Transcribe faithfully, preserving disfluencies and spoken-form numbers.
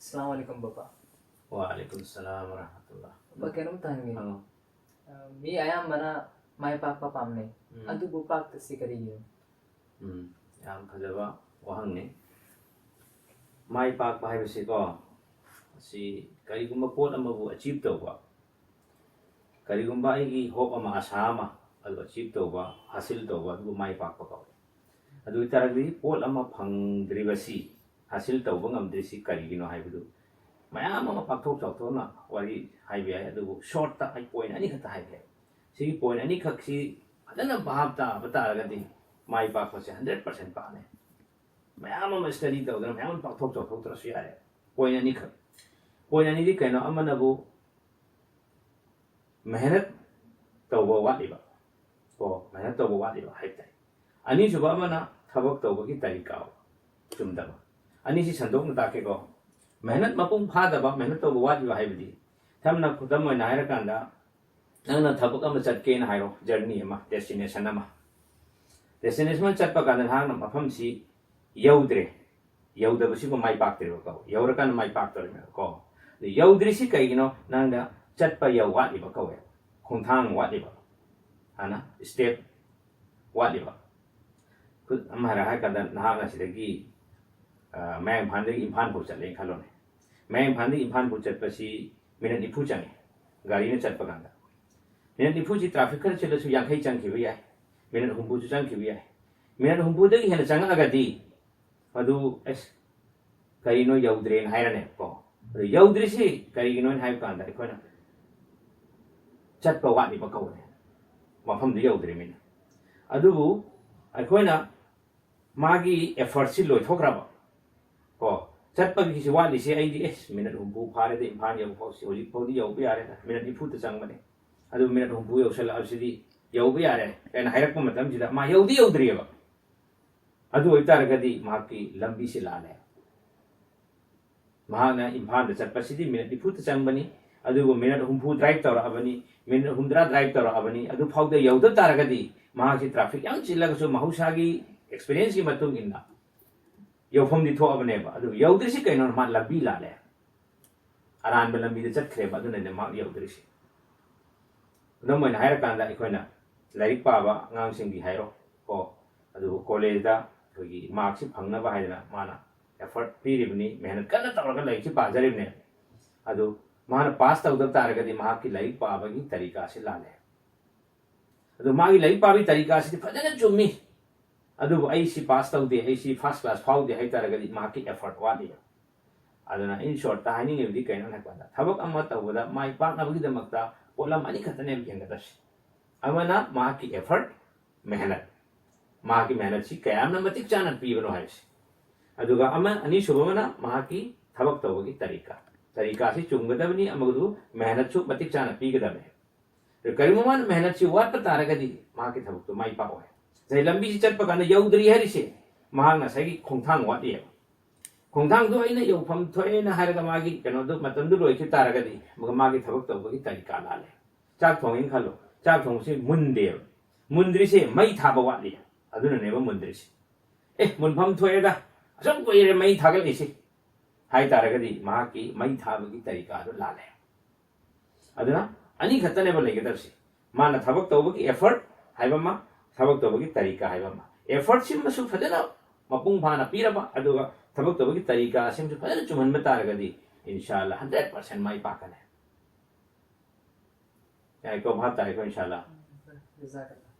ꯑꯁꯂꯥꯃꯨ ꯑꯂꯥꯏꯀꯨꯝ, ꯕꯕꯥ꯫ ꯋꯥ ꯑꯂꯥꯏꯀꯨꯝ ꯁꯂꯥꯝ ꯋꯔꯍꯃꯇꯨꯜꯂꯥꯍ꯫ ꯕꯕꯥ, ꯀꯩꯅꯣꯝꯇ ꯍꯪꯒꯦ꯫ ꯍꯪꯉꯣ꯫ ꯑ, ꯃꯤ ꯑꯌꯥꯝꯕꯅ ꯃꯥꯏ ꯄꯥꯛꯄ ꯄꯥꯝꯅꯩ꯫ ꯎꯝ꯫ ꯑꯗꯨꯕꯨ ꯄꯥꯛꯇ꯭ꯔꯤꯁꯤ ꯀꯔꯤꯒꯤꯅꯣ? ꯎꯝ, ꯌꯥꯝ ꯐꯖꯕ ꯋꯥꯍꯪꯅꯤ꯫ ꯃꯥꯏ ꯄꯥꯛꯄ ꯍꯥꯏꯕꯁꯤꯀꯣ, ꯑꯁꯤ ꯀꯔꯤꯒꯨꯝꯕ ꯄꯣꯠ ꯑꯃꯕꯨ ꯑꯆꯤꯞ ꯇꯧꯕ, ꯀꯔꯤꯒꯨꯝꯕ ꯑꯩꯒꯤ ꯍꯣꯞ ꯑꯃ, ꯑꯁꯥ ꯑꯃ, ꯑꯗꯨ ꯑꯆꯤꯞ ꯇꯧꯕ, ꯍꯥꯁꯤꯜ ꯇꯧꯕ, ꯑꯗꯨꯕꯨ ꯃꯥꯏ ꯄꯥꯛꯄ ꯀꯧꯏ꯫ ꯑꯗꯨ ꯑꯣꯏꯇꯥꯔꯒꯗꯤ ꯄꯣꯠ ꯑꯃ ꯐꯪꯗ꯭ꯔꯤꯕꯁꯤ, ꯍꯥꯁꯤꯜ ꯇꯧꯕ ꯉꯝꯗ꯭ꯔꯤꯁꯤ ꯀꯔꯤꯒꯤꯅꯣ ꯍꯥꯏꯕꯗꯨ ꯃꯌꯥꯝ ꯑꯃ ꯄꯥꯛꯊꯣꯛ ꯆꯥꯎꯊꯣꯛꯅ ꯋꯥꯔꯤ ꯍꯥꯏꯕ ꯌꯥꯏ, ꯑꯗꯨꯕꯨ ꯁꯣꯔꯠꯇ ꯑꯩ ꯄꯣꯏꯟ ꯑꯅꯤꯈꯛꯇ ꯍꯥꯏꯒꯦ꯫ ꯁꯤꯒꯤ ꯄꯣꯏꯟ ꯑꯅꯤꯈꯛꯁꯤ ꯐꯖꯅ ꯚꯥꯞ ꯇꯥꯕ ꯇꯥꯔꯒꯗꯤ ꯃꯥꯏ ꯄꯥꯛꯄꯁꯦ ꯍꯟꯗ꯭ꯔꯦꯠ ꯄꯥꯔꯁꯦꯟ ꯄꯥꯛꯅꯤ꯫ ꯃꯌꯥꯝ ꯑꯃ ꯁ꯭ꯇꯗꯤ ꯇꯧꯗꯅ ꯃꯌꯥꯝ ꯑꯃ ꯄꯥꯛꯊꯣꯛ ꯆꯥꯎꯊꯣꯛꯇ꯭ꯔꯁꯨ ꯌꯥꯔꯦ꯫ ꯄꯣꯏꯟ ꯑꯅꯤꯈꯛ꯫ ꯄꯣꯏꯟ ꯑꯅꯤꯗꯤ ꯀꯩꯅꯣ? ꯑꯃꯅꯕꯨ ꯃꯦꯍꯅꯠ ꯇꯧꯕ ꯋꯥꯠꯂꯤꯕ, ꯀꯣ, ꯃꯦꯍꯅꯠ ꯇꯧꯕ ꯋꯥꯠꯂꯤꯕ ꯍꯥꯏꯕ ꯇꯥꯏ꯫ ꯑꯅꯤꯁꯨꯕ ꯑꯃꯅ ꯊꯕꯛ ꯇꯧꯕꯒꯤ ꯇꯔꯤꯀꯥ ꯆꯨꯝꯗꯕ꯫ ꯑꯅꯤꯁꯤ ꯁꯟꯗꯣꯛꯅ ꯇꯥꯛꯀꯦꯀꯣ꯫ ꯃꯦꯍꯅꯠ ꯃꯄꯨꯡ ꯐꯥꯗꯕ, ꯃꯦꯍꯅꯠ ꯇꯧꯕ ꯋꯥꯠꯂꯤꯕ ꯍꯥꯏꯕꯗꯤ, ꯁꯝꯅ, ꯈꯨꯗꯝ ꯑꯣꯏꯅ ꯍꯥꯏꯔꯀꯥꯟꯗ, ꯅꯪꯅ ꯊꯕꯛ ꯑꯃ ꯆꯠꯀꯦꯅ ꯍꯥꯏꯔꯣ, ꯖꯔꯅꯤ ꯑꯃ, ꯗꯦꯁꯇꯤꯅꯦꯁꯟ ꯑꯃ꯫ ꯗꯦꯁꯇꯤꯅꯦꯁꯟ ꯑꯃ ꯆꯠꯄ ꯀꯥꯟꯗ ꯅꯍꯥꯛꯅ ꯃꯐꯝꯁꯤ ꯌꯧꯗ꯭ꯔꯦ, ꯌꯧꯗꯕꯁꯤꯕꯨ ꯃꯥꯏ ꯄꯥꯛꯇ꯭ꯔꯤꯕ ꯀꯧꯏ, ꯌꯧꯔꯀꯥꯟꯗ ꯃꯥꯏ ꯄꯥꯛꯇꯧꯔꯤꯕ ꯀꯣ꯫ ꯑꯗꯨ ꯌꯧꯗ꯭ꯔꯤꯁꯤ ꯀꯩꯒꯤꯅꯣ? ꯅꯪꯗ ꯆꯠꯄ ꯌꯧ ꯋꯥꯠꯂꯤꯕ ꯀꯧꯋꯦ, ꯈꯣꯡꯊꯥꯡ ꯋꯥꯠꯂꯤꯕ, ꯍꯥꯟꯅ ꯁ꯭ꯇꯦꯞ ꯋꯥꯠꯂꯤꯕ꯫ ꯈꯨ-, ꯑꯃ ꯍꯥꯏꯔ ꯍꯥꯏꯔ ꯀꯥꯟꯗ ꯅꯍꯥꯛꯅ ꯁꯤꯗꯒꯤ, ꯑ, ꯃꯌꯥꯡ ꯏꯝꯐꯥꯜꯗꯒꯤ ꯏꯝꯐꯥꯜ ꯐꯥꯎ ꯆꯠꯂꯦꯅ ꯈꯜꯂꯣꯅꯦ꯫ ꯃꯌꯥꯡ ꯏꯝꯐꯥꯜꯗꯒꯤ ꯏꯝꯐꯥꯜ ꯐꯥꯎ ꯆꯠꯄꯁꯤ ꯃꯤꯅꯠ ꯅꯤꯐꯨ ꯆꯪꯉꯦ, ꯒꯥꯔꯤꯅ ꯆꯠꯄ ꯀꯥꯟꯗ꯫ ꯃꯤꯅꯠ ꯅꯤꯐꯨꯁꯤ ꯇ꯭ꯔꯥꯐꯤꯛ ꯈꯔ ꯆꯤꯜꯂꯁꯨ ꯌꯥꯡꯈꯩ ꯆꯪꯈꯤꯕ ꯌꯥꯏ, ꯃꯤꯅꯠ ꯍꯨꯝꯐꯨꯁꯨ ꯆꯪꯈꯤꯕ ꯌꯥꯏ꯫ ꯃꯤꯅꯠ ꯍꯨꯝꯐꯨꯗꯒꯤ ꯍꯦꯟꯅ ꯆꯪꯉꯛꯑꯒꯗꯤ ꯃꯗꯨ, "ꯑꯁ, ꯀꯔꯤꯅꯣ, ꯌꯧꯗ꯭ꯔꯦꯅ" ꯍꯥꯏꯔꯅꯦꯕꯀꯣ꯫ ꯑꯗꯨ ꯌꯧꯗ꯭ꯔꯤꯁꯤ ꯀꯔꯤꯒꯤꯅꯣ ꯍꯥꯏꯅ ꯍꯥꯏꯕ ꯀꯥꯟꯗ ꯑꯩꯈꯣꯏꯅ ꯆꯠꯄ ꯋꯥꯠꯂꯤꯕ ꯀꯧꯔꯦ, ꯃꯐꯝꯗꯨ ꯌꯧꯗ꯭ꯔꯤꯃꯤꯅ꯫ ꯑꯗꯨꯕꯨ ꯑꯩꯈꯣꯏꯅ ꯃꯥꯒꯤ ꯑꯦꯐꯔꯠꯁꯤ ꯂꯣꯏꯊꯣꯛꯈ꯭ꯔꯕ ꯀꯣ, ꯆꯠꯄꯒꯤꯁꯤ ꯋꯥꯠꯂꯤꯁꯦ ꯑꯩꯗꯤ, "ꯑꯦꯁ, ꯃꯤꯅꯠ ꯍꯨꯝꯐꯨ ꯐꯥꯔꯦꯗ, ꯏꯝꯐꯥꯜ ꯌꯧꯕ ꯐꯥꯎꯁꯤ ꯍꯧꯖꯤꯛ ꯐꯥꯎꯗꯤ ꯌꯧꯕ ꯌꯥꯔꯦꯗ, ꯃꯤꯅꯠ ꯅꯤꯐꯨꯇ ꯆꯪꯕꯅꯦ, ꯑꯗꯨ ꯃꯤꯅꯠ ꯍꯨꯝꯐꯨ ꯌꯧꯁꯜꯂꯛꯑꯕꯁꯤꯗꯤ ꯌꯧꯕ ꯌꯥꯔꯦ" ꯀꯥꯏꯅ ꯍꯥꯏꯔꯛꯄ ꯃꯇꯝꯁꯤꯗ ꯃꯥ ꯌꯧꯗꯤ ꯌꯧꯗ꯭ꯔꯤꯑꯕ꯫ ꯑꯗꯨ ꯑꯣꯏꯇꯥꯔꯒꯗꯤ ꯃꯍꯥꯛꯀꯤ ꯂꯝꯕꯤꯁꯤ ꯂꯥꯜꯂꯦ꯫ ꯃꯍꯥꯛꯅ ꯏꯝꯐꯥꯜꯗ ꯆꯠꯄꯁꯤꯗꯤ ꯃꯤꯅꯠ ꯅꯤꯐꯨꯇ ꯆꯪꯕꯅꯤ, ꯑꯗꯨꯕꯨ ꯃꯤꯅꯠ ꯍꯨꯝꯐꯨ ꯗ꯭ꯔꯥꯏꯚ ꯇꯧꯔꯛꯑꯕꯅꯤ, ꯃꯤꯅꯠ ꯍꯨꯝꯗ꯭ꯔꯥ ꯗ꯭ꯔꯥꯏꯚ ꯇꯧꯔꯛꯑꯕꯅꯤ, ꯑꯗꯨ ꯐꯥꯎꯗ ꯌꯧꯗ ꯇꯥꯔꯒꯗꯤ ꯃꯍꯥꯛꯁꯤ ꯇ꯭ꯔꯥꯐꯤꯛ ꯌꯥꯝ ꯆꯤꯜꯂꯒꯁꯨ ꯃꯍꯧꯁꯥꯒꯤ ꯑꯦꯛꯁꯄꯤꯔꯤꯌꯦꯟꯁꯀꯤ ꯃꯇꯨꯡ ꯏꯟꯅ ꯌꯧꯐꯝꯗꯤ ꯊꯣꯛꯑꯕꯅꯦꯕ, ꯑꯗꯨ ꯌꯧꯗ꯭ꯔꯤꯁꯤ ꯀꯩꯅꯣ? ꯃꯥ ꯂꯝꯕꯤ ꯂꯥꯜꯂꯦ, ꯑꯔꯥꯟꯕ ꯂꯝꯕꯤꯗ ꯆꯠꯈ꯭ꯔꯦꯕ, ꯑꯗꯨꯅꯅꯦ ꯃꯥ ꯌꯧꯗ꯭ꯔꯤꯁꯤ꯫ ꯈꯨꯗꯝ ꯑꯣꯏꯅ ꯍꯥꯏꯔꯀꯥꯟꯗ, ꯑꯩꯈꯣꯏꯅ ꯂꯥꯏꯔꯤꯛ ꯄꯥꯕ ꯑꯉꯥꯡꯁꯤꯡꯒꯤ ꯍꯥꯏꯔꯣ ꯀꯣ, ꯑꯗꯨꯕꯨ ꯀꯣꯂꯦꯖꯇ ꯑꯩꯈꯣꯏꯒꯤ ꯃꯥꯔꯛꯁꯤ ꯐꯪꯅꯕ ꯍꯥꯏꯗꯅ ꯃꯥꯅ ꯑꯦꯐꯔꯠ ꯄꯤꯔꯤꯕꯅꯤ, ꯃꯦꯍꯅꯠ ꯀꯟꯅ ꯇꯧꯔꯒ ꯂꯥꯏꯔꯤꯛꯁꯤ ꯄꯥꯖꯔꯤꯕꯅꯦ꯫ ꯑꯗꯨ ꯃꯥꯅ ꯄꯥꯁ ꯇꯧꯗꯕ ꯇꯥꯔꯒꯗꯤ ꯃꯍꯥꯛꯀꯤ ꯂꯥꯏꯔꯤꯛ ꯄꯥꯕꯒꯤ ꯇꯔꯤꯀꯥꯁꯤ ꯂꯥꯜꯂꯦ꯫ ꯑꯗꯨ ꯃꯥꯒꯤ ꯂꯥꯏꯔꯤꯛ ꯄꯥꯕꯒꯤ ꯇꯔꯤꯀꯥꯁꯤꯗꯤ ꯐꯖꯅ ꯆꯨꯝꯃꯤ, ꯑꯗꯨꯕꯨ ꯑꯩ ꯁꯤ ꯄꯥꯁ ꯇꯧꯗꯦ, ꯑꯩ ꯁꯤ ꯐꯥꯔꯁ ꯀ꯭ꯂꯥꯁ ꯐꯥꯎꯗꯦ ꯍꯥꯏꯇꯥꯔꯒꯗꯤ ꯃꯍꯥꯛꯀꯤ ꯑꯦꯐꯔꯠ ꯋꯥꯠꯂꯤ꯫ ꯑꯗꯨꯅ, in short ꯇ ꯍꯥꯏꯅꯤꯡꯉꯤꯕꯗꯤ ꯀꯩꯅꯣ ꯍꯥꯏ ꯀꯥꯟꯗ, ꯊꯕꯛ ꯑꯃ ꯇꯧꯕꯗ ꯃꯥꯏ ꯄꯥꯛꯅꯕꯒꯤꯗꯃꯛꯇ ꯄꯣꯠꯂꯝ ꯑꯅꯤꯈꯛꯇꯅꯦꯕ ꯌꯦꯡꯒꯗꯕꯁꯦ꯫ ꯑꯃꯅ ꯃꯍꯥꯛꯀꯤ ꯑꯦꯐꯔꯠ, ꯃꯦꯍꯅꯠ, ꯃꯍꯥꯛꯀꯤ ꯃꯦꯍꯅꯠꯁꯤ ꯀꯌꯥꯝꯅ ꯃꯇꯤꯛ ꯆꯥꯅ ꯄꯤꯕꯅꯣ ꯍꯥꯏꯕꯁꯤ, ꯑꯗꯨꯒ ꯑꯃ, ꯑꯅꯤꯁꯨꯕ ꯑꯃꯅ ꯃꯍꯥꯛꯀꯤ ꯊꯕꯛ ꯇꯧꯕꯒꯤ ꯇꯔꯤꯀꯥ, ꯇꯔꯤꯀꯥꯁꯤ ꯆꯨꯝꯒꯗꯕꯅꯤ, ꯑꯃꯗꯨ ꯃꯦꯍꯅꯠꯁꯨ ꯃꯇꯤꯛ ꯆꯥꯅ ꯄꯤꯒꯗꯕꯅꯤ꯫ ꯀꯔꯤꯒꯨꯝꯕ ꯃꯥꯅ ꯃꯦꯍꯅꯠꯁꯤ ꯋꯥꯠꯄ ꯇꯥꯔꯒꯗꯤ ꯃꯍꯥꯛꯀꯤ ꯊꯕꯛꯇꯨ ꯃꯥꯏ ꯄꯥꯛꯑꯣꯏ꯫ ꯉꯁꯥꯏ ꯂꯝꯕꯤꯁꯤ ꯆꯠꯄ ꯀꯥꯟꯗ ꯌꯧꯗ꯭ꯔꯤ ꯍꯥꯏꯔꯤꯁꯦ, ꯃꯍꯥꯛ ꯉꯁꯥꯏꯒꯤ ꯈꯣꯡꯊꯥꯡ ꯋꯥꯠꯂꯤꯑꯕ꯫ ꯈꯣꯡꯊꯥꯡꯗꯨ ꯑꯩꯅ ꯌꯧꯐꯝ ꯊꯣꯛꯑꯦꯅ ꯍꯥꯏꯔꯒ ꯃꯥꯒꯤ ꯀꯩꯅꯣꯗꯨ, ꯃꯇꯝꯗꯨ ꯂꯣꯏꯈꯤꯕ ꯇꯥꯔꯒꯗꯤ, ꯃꯥꯒꯤ ꯊꯕꯛ ꯇꯧꯕꯒꯤ ꯇꯔꯤꯀꯥ ꯂꯥꯜꯂꯦ꯫ ꯆꯥꯛ ꯊꯣꯡꯉꯦꯅ ꯈꯜꯂꯣ, ꯆꯥꯛ ꯊꯣꯡꯕꯁꯤ ꯃꯨꯟꯗꯦꯕ꯫ ꯃꯨꯟꯗ꯭ꯔꯤꯁꯦ ꯃꯩ ꯊꯥꯕ ꯋꯥꯠꯂꯤ, ꯑꯗꯨꯅꯅꯦꯕ ꯃꯨꯟꯗ꯭ꯔꯤꯁꯦ꯫ ꯑꯦ, ꯃꯨꯟꯐꯝ ꯊꯣꯛꯑꯦꯗ, ꯑꯁꯨꯛ ꯀꯨꯏꯔꯦ ꯃꯩ ꯊꯥꯒꯠꯂꯤꯁꯤ ꯍꯥꯏ ꯇꯥꯔꯒꯗꯤ, ꯃꯍꯥꯛꯀꯤ ꯃꯩ ꯊꯥꯕꯒꯤ ꯇꯔꯤꯀꯥꯗꯨ ꯂꯥꯜꯂꯦ꯫ ꯑꯗꯨꯅ ꯑꯅꯤꯈꯛꯇꯅꯦꯕ ꯂꯩꯒꯗꯕꯁꯤ꯫ ꯃꯥꯅ ꯊꯕꯛ ꯇꯧꯕꯒꯤ ꯑꯦꯐꯔꯠ ꯍꯥꯏꯕ ꯑꯃ, ꯊꯕꯛ ꯇꯧꯕꯒꯤ ꯇꯔꯤꯀꯥ ꯍꯥꯏꯕ ꯑꯃ꯫ ꯑꯦꯐꯔꯠꯁꯤꯃꯁꯨ ꯐꯖꯅ ꯃꯄꯨꯡ ꯐꯥꯅ ꯄꯤꯔꯕ, ꯑꯗꯨꯒ ꯊꯕꯛ ꯇꯧꯕꯒꯤ ꯇꯔꯤꯀꯥ ꯑꯁꯤꯃꯁꯨ ꯐꯖꯅ ꯆꯨꯝꯍꯟꯕ ꯇꯥꯔꯒꯗꯤ, ꯏꯟꯁꯥ ꯑꯜꯂꯥ, ꯍꯟꯗ꯭ꯔꯦꯠ ꯄꯥꯔꯁꯦꯟ ꯃꯥꯏ ꯄꯥꯛꯀꯅꯤ꯫ ꯌꯥꯏꯀꯣ? ꯚꯥꯞ ꯇꯥꯏꯀꯣ? ꯏꯟꯁꯥ ꯑꯜꯂꯥ꯫ ꯖꯖꯥꯀꯜꯂꯥꯍ꯫